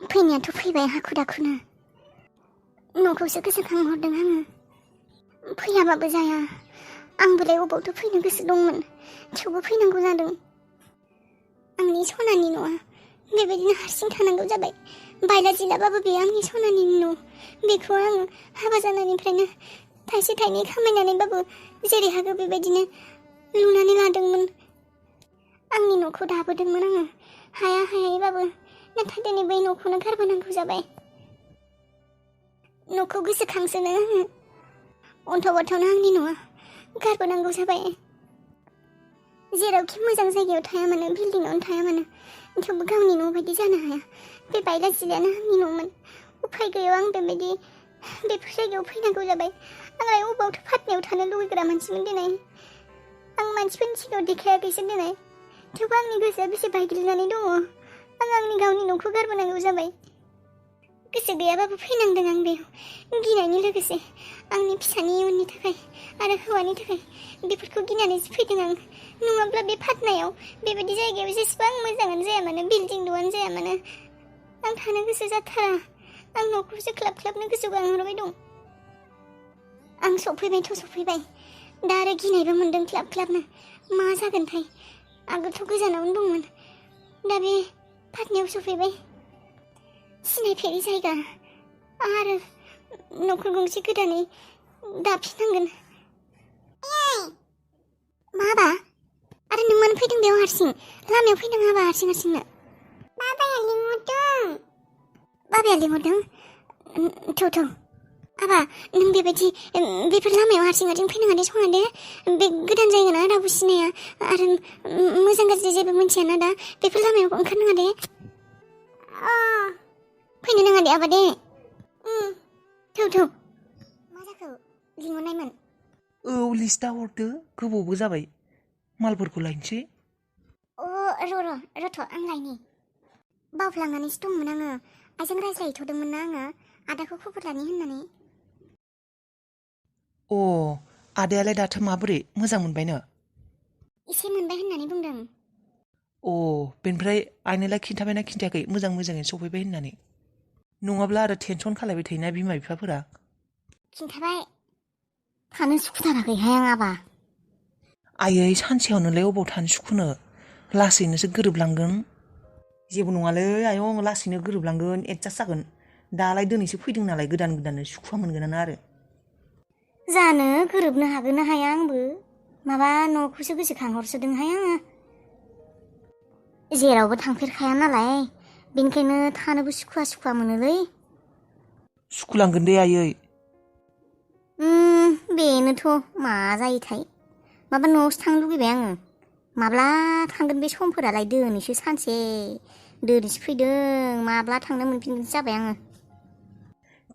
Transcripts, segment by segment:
फैनायाथ' फैबाय हाखु दाखुनो न'खौसो गोसोखांहरदों आङो फैयाबाबो जाया आंबोलाय अबावथ' फैनो गोसो दंमोन थेवबो फैनांगौ जादों आंनि सनानि न'आ बेबायदिनो हारसिं थानांगौ जाबाय बायला जिलाबाबो बे आंनि सनानि न' बेखौ आङो हाबा जानायनिफ्रायनो थाइसे थाइनै खामायनानैबाबो जेरै हागौ बेबायदिनो लुनानै लादोंमोन आंनि न'खौ दाबोदोंमोन आङो हाया हायाबाबो नाथाय दिनै बै न'खौनो गारबोनांगौ जाबाय न'खौ गोसोखांसोनो आङो अन्थाव बाथावनो आंनि न'आ गारबोनांगौ जाबाय जेरावखि मोजां जायगायाव थाया मानो बिल्डिंआवनो थाया मानो थेवबो गावनि न' बायदि जानो हाया बे बायला जिलायानो आंनि न'मोन उफाय गैयाव आं बेबायदि बेफोर जायगायाव फैनांगौ जाबाय आंलाय अबावथ' फाटनायाव थानो लुगैग्रा मानसिमोन दिनै आं मानसिफोरनि सिगाङाव देखायाखैसो दिनै थेवबो आंनि गोसोआ बेसे बायग्लिनानै दङ आं आंनि गावनि न'खौ गारबोनांगौ जाबाय गोसो गैयाबाबो फैनांदों आं बेयाव गिनायनि लोगोसे आंनि फिसानि इयुननि थाखाय आरो हौवानि थाखाय बेफोरखौ गिनानैसो फैदों आं नङाब्ला बे फाटनायाव बेबायदि जायगायाव जेसेबां मोजाङानो जाया मानो बिल्डिं द'आनो जाया मानो आं थानो गोसो जाथारा आं न'खौसो ख्लाब ख्लाबनो गोसो गांहरबाय दं आं सफैबायथ' सफैबाय दा आरो गिनायबो मोनदों ख्लाब ख्लाबनो मा जागोनथाय आगोलथ' गोजानावनो दंमोन दा बे फाटनायाव सफैबाय सिनायफेरि जायगा आरो न'खर गंसे गोदानै दाफिननांगोन माबा आरो नों मानो फैदों बेयाव हारसिं लामायाव फैदों हाबा हारसिंनो बाबाया लिंहरदों थौ आबा नों बेबायदि बेफोर लामायाव हारसिं फैनाङा दे सना दे बे गोदान जायगा ना रावबो सिनाया आरो मोजां गाज्रि जेबो मिन्थियाना दा बेफोर लामायाव ओंखारनाङा दे फैनो नाङा दे आबा दे थौ मा जाखो लिंहरनायमोन लिस्टआ हरदो गोबावबो जाबाय मालफोरखौ लायनोसै रथ' आं लायनि बावफ्लांनानैसो दंमोन आङो आइजों रायज्लायहैथ'दोंमोन ना आङो आदाखौ खबर लानि होननानै आदायालाय दाथ' माबोरै मोजां मोनबायनो एसे मोनबाय होननानै बुंदों बेनिफ्राय आइनोलाय खिन्थाबायना खिन्थायाखै मोजाङै सफैबाय होननानै नङाब्ला आरो टेनसन खालायबाय थायोना बिमा बिफाफोरा खिन्थाबाय थानो सुखुथाराखैहाय आं आबा आयै सानसेयावनोलाय अबाव थानो सुखुनो लासैनोसो गोरोबलांगोन जेबो नङालै आयं लासैनो गोरोबलांगोन एडजास्ट जागोन दालाय दिनैसो फैदों नालाय गोदाननो सुखुवा मोनगोनानो आरो जानो गोरोबनो हागोन ना हाया आंबो माबा न'खौसो गोसोखांहरसोदोंहाय आङो जेरावबो थांफेरखाया नालाय बेनिखायनो थानोबो सुखुवा मोनोलै सुखुलांगोन दे आयै बेनोथ' मा जायोथाय माबा न'आवसो थांनो लुगैबाय आङो माब्ला थांगोन बे समफोरालाय दिनैसो सानसे दिनैसो फैदों माब्ला थांनो मोनफिनगोनसो जाबाय आङो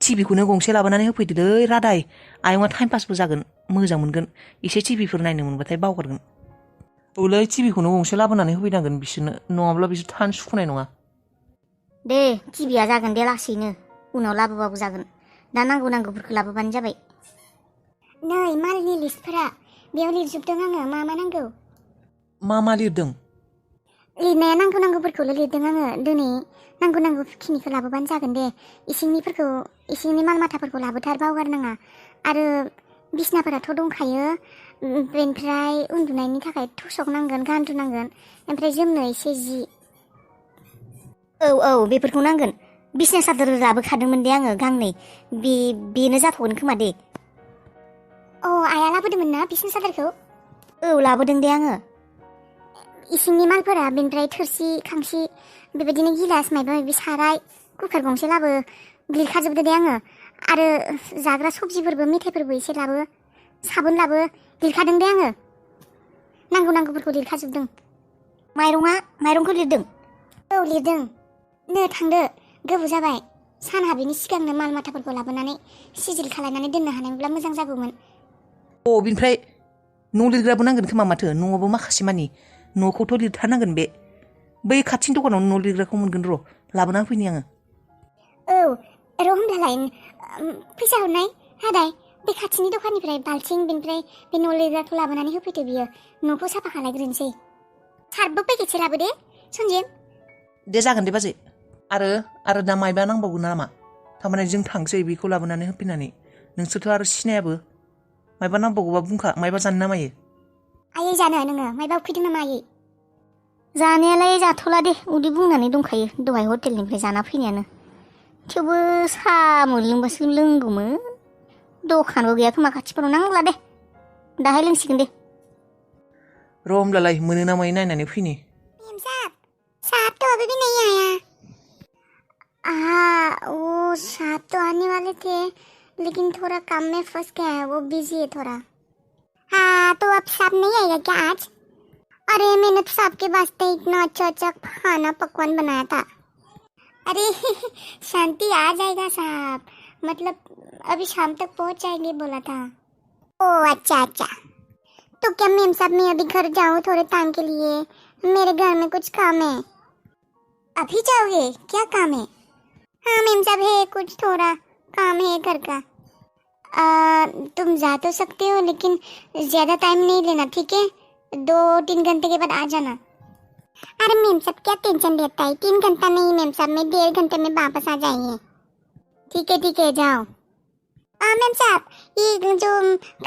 टिभिखौनो गंसे लाबोनानै होफैदोलै रादाय आयंआ टाइम पासबो जागोन मोजां मोनगोन एसे टिभिफोर नायनो मोनबाथाय बावगारगोन औलै टिभिखौनो गंसे लाबोनानै होफैनांगोन बिसोरनो नङाब्ला बिसोर थानो सुखुनाय नङा दे टिभिया जागोन दे लासैनो उनाव लाबोबाबो जागोन दा नांगौफोरखौ लाबोबानो जाबाय नै मालनि लिस्टफोरा बेयाव लिरजोबदों आङो मा नांगौ मा लिरदों लिरनाया नांगौफोरखौल' लिरदों आङो दिनै नांगौखिनिखौ लाबोबानो जागोन दे इसिंनि माल माथाफोरखौ लाबोथार बावगारनाङा आरो बिसनाफोराथ' दंखायो बेनिफ्राय उन्दुनायनि थाखाय थसक नांगोन गान्दु नांगोन ओमफ्राय जोमनो एसे जि औ बेफोरखौ नांगोन बिसना सादर लाबोखादोंमोन दे आङो गांनै बेनो जाथ'गोन खोमा दे आइया लाबोदोंमोन ना बिसना सादरखौ लाबोदों दे आङो इसिंनि मालफोरा बेनिफ्राय थोरसि खांसि बेबायदिनो गिलास माबा माबि साराय कुकार गंसे लाबो लिरखाजोबदो दे आङो आरो जाग्रा सबजिफोरबो मेथाइफोरबो एसे लाबो साबोन लाबो लिरखादों दे आङो नांगौफोरखौ लिरखाजोबदों माइरंखौ लिरदों लिरदों नो थांदो गोबाव जाबाय सान हाबैनि सिगांनो माल माथाफोरखौ लाबोनानै सिजिल खालायनानै दोननो हानायब्ला मोजां जागौमोन बिनिफ्राय न' लिरग्राबो नांगोन खोमा माथो न'आवबो माखासे मानि न'खौथ' लिरथारनांगोन बे बै खाथिनि दखानावनो न' लिरग्राखौ मोनगोन र' लाबोना फैनि आङो र' होमब्लालाय फैसा हरनाय हादाय बे खाथिनि दखाननिफ्राय बाल्थिं बेनिफ्राय बे न' लिरग्राखौ लाबोनानै होफैदो बियो न'खौ साफा खालायग्रोनोसै सार्फबो पेकेटसे लाबो दे सनजिब दे जागोन दे बाजै आरो आरो दा मायबा नांबावगोन नामा थारमाने जों थांसै बेखौ लाबोनानै होफैनानै नोंसोरथ' आरो सिनायाबो मायबा नांबावगौबा बुंखा मायबा जानो ना मायो आयै जानो नोङो मायबा उखैदों नामा आयै जानायालाय जाथ'ला दे उदै बुंनानै दंखायो दहाय हटेलनिफ्राय जाना फैनायानो थेवबो साहा मोनलोंबासो लोंगौमोन दखानबो गैया खोमा खाथिफोराव नांला दे दाहाय लोंसिगोन दे र' होमब्लालाय मोनो ना मायो नायनानै फैनि मेम साहब तो अभी भी नहीं आया हाँ वो साहब तो आने वाले थे लेकिन थोड़ा काम में फंस गया है वो बिजी है थोड़ा हाँ तो अब साहब नहीं आएगा क्या आज अरे मैंने तो साहब के वास्ते इतना अच्छा खाना पकवान बनाया था अरे शांति आ जाएगा साहब मतलब अभी शाम तक पहुंच जाएंगे बोला था ओ अच्छा तो क्या मेम साहब मैं अभी घर जाऊँ थोड़े टाइम के लिए मेरे घर में कुछ काम है अभी जाओगे क्या काम है हाँ मेम साहब है कुछ थोड़ा काम है घर का तुम जा तो सकते हो लेकिन ज्यादा टाइम नहीं लेना ठीक है 2-3 घंटे के बाद आ जाना अरे मेम साहब क्या टेंशन लेता है 3 घंटा नहीं मेम साहब में 1.5 घंटे में वापस आ जाएंगे ठीक है जाओ मेम साहब ये जो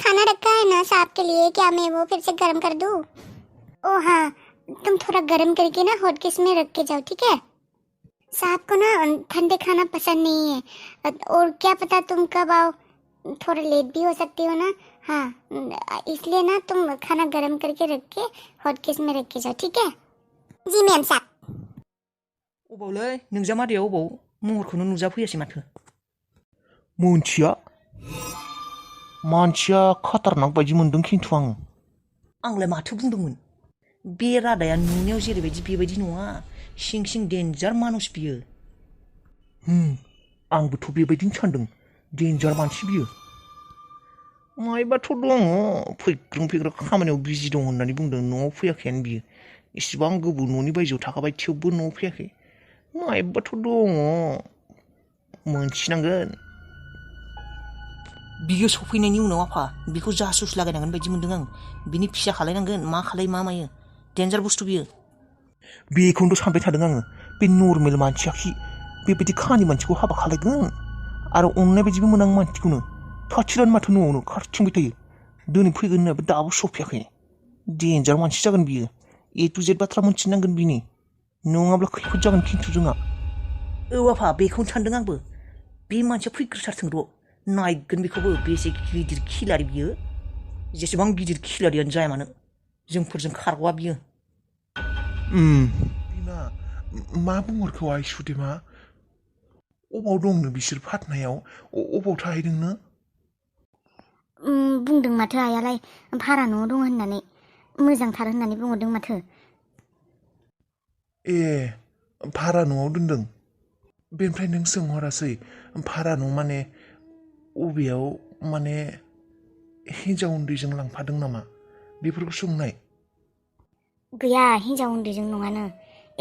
खाना रखा है ना साहब के लिए क्या मैं वो फिर से गर्म कर दूँ ओ हाँ तुम थोड़ा गर्म करके ना हॉट केस में रख के जाओ ठीक है साहब को ना ठंडे खाना पसंद नहीं है और क्या पता तुम कब आओ थोड़ा लेट भी हो सकती हो ना हाँ इसलिए ना तुम खाना गर्म करके रख के हॉट केस में रख के जाओ ठीक है जी मेम साहब अबावलै नोंजा मादैया अबाव महरखौनो नुजाफैयासै माथो मानसिया खाटारनाक बायदि मोनदों खिन्थु आंलाय माथो बुंदोंमोन बे रादाया नुनायाव जेरैबायदि बेबायदि नङा सिं डेन्जार मानुस बियो आंबोथ' बेबायदिनो सानदों डेन्जार मानसि बियो मायबाथ' दङ फैग्रों खामानियाव बिजि दं होननानै बुंदों न'आव फैयाखैयानो बियो इसिबां गोबाव न'नि बायजोआव थाखाबाय थेवबो न'आव फैयाखै मायबाथ' दङ मोनथिनांगोन बियो सफैनायनि उनाव आफा बिखौ जासुस लागायनांगोन बायदि मोनदों आं बिनि फिसा खालायनांगोन मा मायो डेन्जार बुस्थु बियो बेखौनोथ' सानबाय थादों आङो बे नर्मेल मानसियाखि बेबायदि खानि मानसिखौ हाबा खालायगोन आरो अननाय बायदिबो मोनां मानसिखौनो थाथिरानो माथो न'आवनो खारथिंबाय थायो दिनै फैगोन होननाबो दाबो सफैयाखै डेन्जार मानसि जागोन बियो A to Z बाथ्रा मोनथिनांगोन बिनि नङाब्ला खैफोद जागोन खिन्थु जोंहा औ आफा बेखौनो सानदों आंबो बे मानसिया फैग्रोथारथों र' नायगोन बेखौबो बेसे गिदिर खिलारि बियो जेसेबां गिदिर खिलारियानो जाया मानो जोंफोरजों खारग'आ बियो बिमा मा बुंहरखो आइ सुदेमा अबाव दंनो बिसोर फाटनायाव अबाव थाहैदोंनो बुंदों माथो आयालाय भारा न'आव दं होननानै मोजांथार होननानै बुंहरदों माथो ए भारा न'आव दोनदों बेनिफ्राय नों सोंहरासै भारा न' माने अबेयाव माने हिन्जाव उन्दैजों लांफादों नामा बेफोरखौ सोंनाय गैया हिन्जाव उन्दैजों नङानो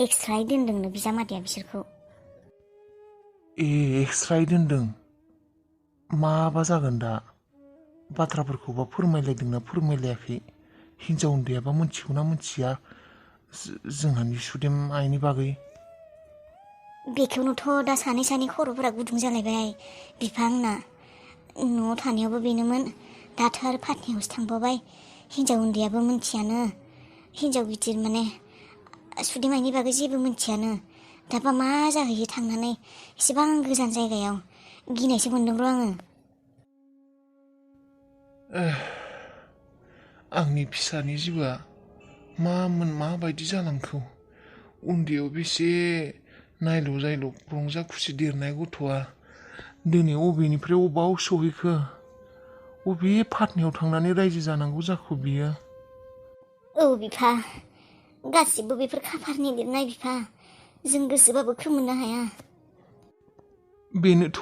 एक्सट्रायै दोनदोंनो बिजामादैया बिसोरखौ ए एक्सट्रायै दोनदों माबा जागोन दा बाथ्राफोरखौबा फोरमायलायदोंना फोरमायलायाखै हिन्जाव उन्दैयाबा मोनथिगौना मोनथिया जोंहानि सुदेम आइनि बागै बेखौनोथ' दा सानै खर'फोरा गुदुं जालायबाय बिफा आंना न'आव थानायावबो बेनोमोन दाथ' आरो फाटनायावसो थांबावबाय हिन्जाव उन्दैयाबो मोनथियानो हिन्जाव गिदिर माने सुदेमाइनि बागै जेबो मोनथियानो दाबा मा जाहैयो थांनानै एसेबां गोजान जायगायाव गिनायसो मोनदों र' आङो आंनि फिसानि जिउआ माबायदि जालांखो उन्दैयाव बेसे नायल' जायल' रंजा खुसि देरनाय गथ'आ दिनै अबेनिफ्राय अबाव सहैखो अबे फाटनायाव थांनानै रायजो जानांगौ जाखो बियो औ बिफा गासिबो बेफोर खाफालनि लिरनाय बिफा जों गोसोबाबो खोमोननो हाया बेनोथ'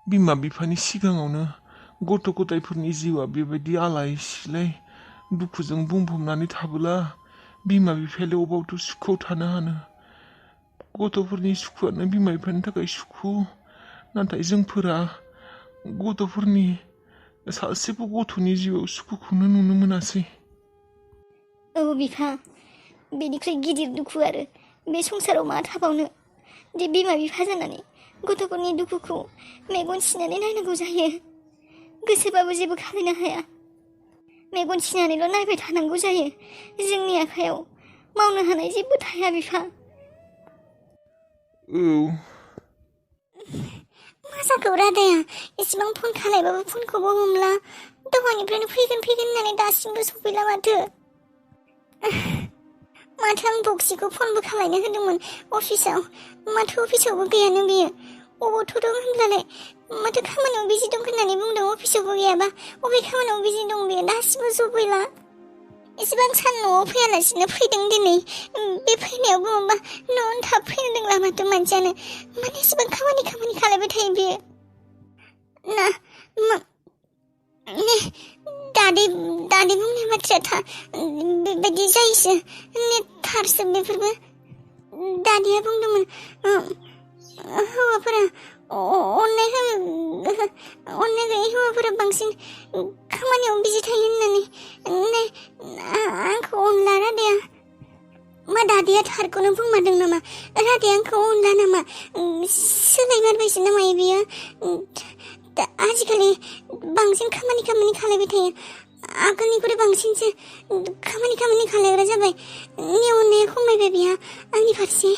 बिमा बिफानि सिगाङावनो गथ' गथायफोरनि जिउआ बेबायदि आलाय सिलाय दुखुजों बुंफबनानै थाबोला बिमा बिफायालाय अबावथ' सुखुआव थानो हानो गथ'फोरनि सुखुआनो बिमा बिफानि थाखाय सुखु नाथाय जोंफोरा गथ'फोरनि सासेबो गथ'नि जिउआव सुखुखौनो नुनो मोनासै औ बिफा बेनिख्रुइ गिदिर दुखु आरो बे संसाराव मा थाबावनो दि बिमा बिफा जानानै गथ'फोरनि दुखुखौ मेगन सिनानै नायनांगौ जायो। गोसोबाबो जेबो खालायनो हाया। मेगन सिनानैल' नायबाय थानांगौ जायो। जोंनि आखायाव मावनो हानाय जेबो थाया बिफा। औ मा जाखो रादाया? एसेबां फन खालायबाबो फनखौबो हमला। दहायनिफ्रायनो फैगोन होननानै दासिमबो सफैला माथो। माथो आं बक्सिखौ फनबो खालायनो होदोंमोन अफिसाव। माथो अफिसावबो गैयानो बियो। अबावथ' दं होनब्लालाय? माथो खामानियाव बिजि दं होननानै बुंदों। अफिसावबो गैयाबा अबे खामानियाव बिजि दं बियो? दासिमबो सफैला। एसेबां सान न'आव फैयालासिनो फैदों दिनै। बे फैनायावबो माबा न'आवनो थाब फैदोंला माथो मानसियानो। माने एसेबां खामानि खालायबाय थायो बियो। ना दादै बुंनाय बाथ्राया बेबायदि जायोसो। थारसो बेफोरबो। दादैया बुंदोंमोन हौवाफोरा अननाय गैयै हौवाफोरा बांसिन खामानियाव बिजि थायो होननानै। आंखौ अनला रादाया। मा दादैया थारखौनो बुंमारदों नामा? रादाया आंखौ अनला नामा? सोलायमारबायसो नामा बियो? आजिखालि बांसिन खामानि खालायबाय थायो। आगोलनिख्रुइ बांसिनसो खामानि खालायग्रा जाबाय। अननाया खमायबाय बिहा आंनि फारसे।